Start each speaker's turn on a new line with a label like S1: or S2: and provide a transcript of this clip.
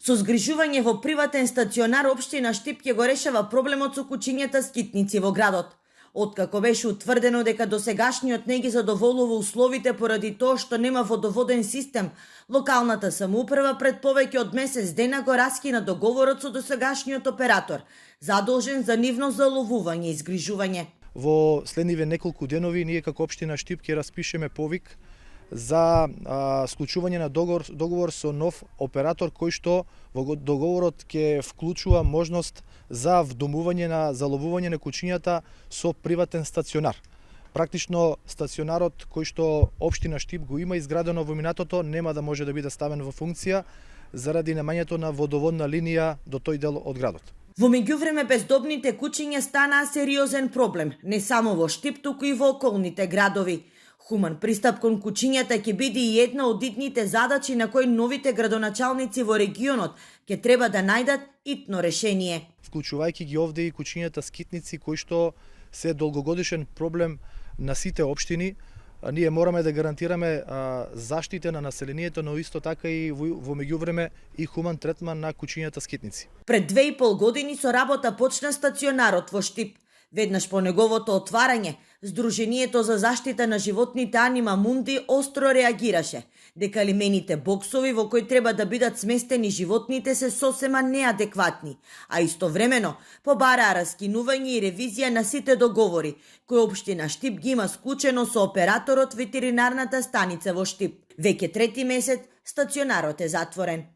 S1: Со згрижување во приватен стационар општина Штип ќе го решава проблемот со кучињата скитници во градот. Откако беше утврдено дека досегашниот не ги задоволува условите поради тоа што нема водоводен систем, локалната самоуправа пред повеќе од месец дена го раскина договорот со досегашниот оператор, задолжен за нивно заловување и згрижување.
S2: Во следниве неколку денови ние како општина Штип ќе распишеме повик за склучување на договор со нов оператор кој што во договорот ќе вклучува можност за вдомување на заловување на кучињата со приватен стационар. Практично стационарот кој што општина Штип го има изградено во минатото нема да може да биде ставен во функција заради немањето на водоводна линија до тој дел од градот.
S1: Во меѓувреме бездомните кучиња станаа сериозен проблем, не само во Штип, туку и во околните градови. Хуман пристап кон кучињата ќе биде и една од итните задачи на кои новите градоначалници во регионот ќе треба да најдат итно решение.
S2: Вклучувајќи ги овде и кучињата скитници кои што се долгогодишен проблем на сите општини, ние мораме да гарантираме заштита на населението, но исто така и во меѓувреме и хуман третман на кучињата скитници.
S1: Пред 2,5 години со работа почна стационарот во Штип. Веднаш по неговото отварање, Сдруженијето за заштита на животните Анима Мунди остро реагираше дека лимените боксови во кои треба да бидат сместени животните се сосема неадекватни, а истовремено побараа раскинување и ревизија на сите договори кои општина Штип ги има склучено со операторот ветеринарната станица во Штип. Веќе трети месец стационарот е затворен.